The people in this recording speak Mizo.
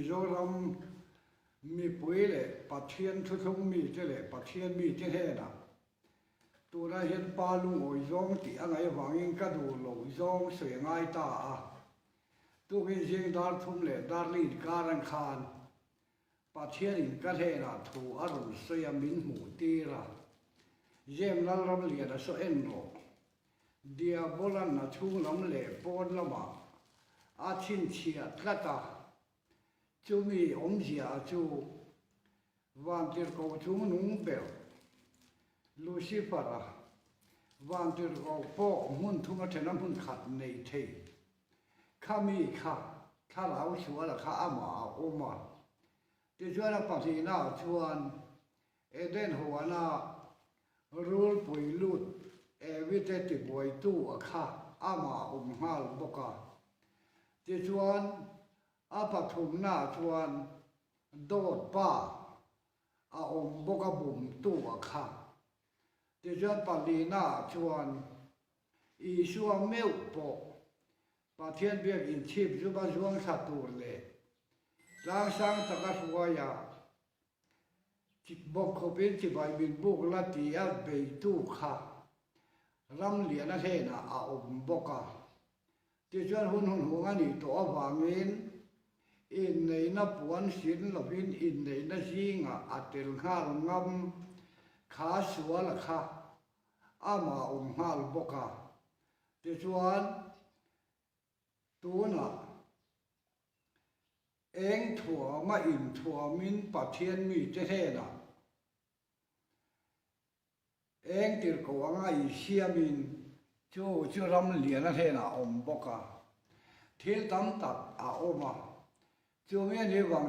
Mizoram mipui leh Pathian thuthlung mite leh Pathian mite hnenah tunah hian pa lungawi zawng tih a ngaih avangin ka duh loh zawng sawi a ngai ta a. Tukin zing dar thum leh dar li inkar ang khan Pathianin ka hnenah thu a rawn sawi a min hmuh tir a, Jem Lalramliana saw en rawh. Diabolan a chhung lam leh pawn lamah a chhinchhiah tlat a, chumi awmzia chu Vantirhkoh chung nung ber Lucifer-a Vantirhkoh pawh hmun thum a then a hmun khat nei thei. Khami kha thlarau suala kha amah a awm a, tichuan a pahnihnaah chuan Eden huana rulpui lut Evite tibuaitu a kha amah a awm nghal bawk a. Tichuan a pathumnaah chuan dawt pa a awm bawk a bumtu a kha. Tichuan palinaah chuan Isua meuh pawh Pathian biak inchhip zuma zuang thla tur leh tlangsang taka hruaia bawk khawpin chibai min buk la ti a beitu kha Ramliana hnenah a awm bawk a. Tichuan hun hun hung a nih tawh avangin inneihna puan sin lovin inneihna zingah a tel nghal ngam kha suala kha amah a awm nghal bawk a. Tichuan tunah eng thuama inthuamin Pathian mite hnenah Eng tirhkoh anga insiamin chu chu ram lian a hnenah a awm bawk a, thil tam tak a awm a, chumi a nih vang.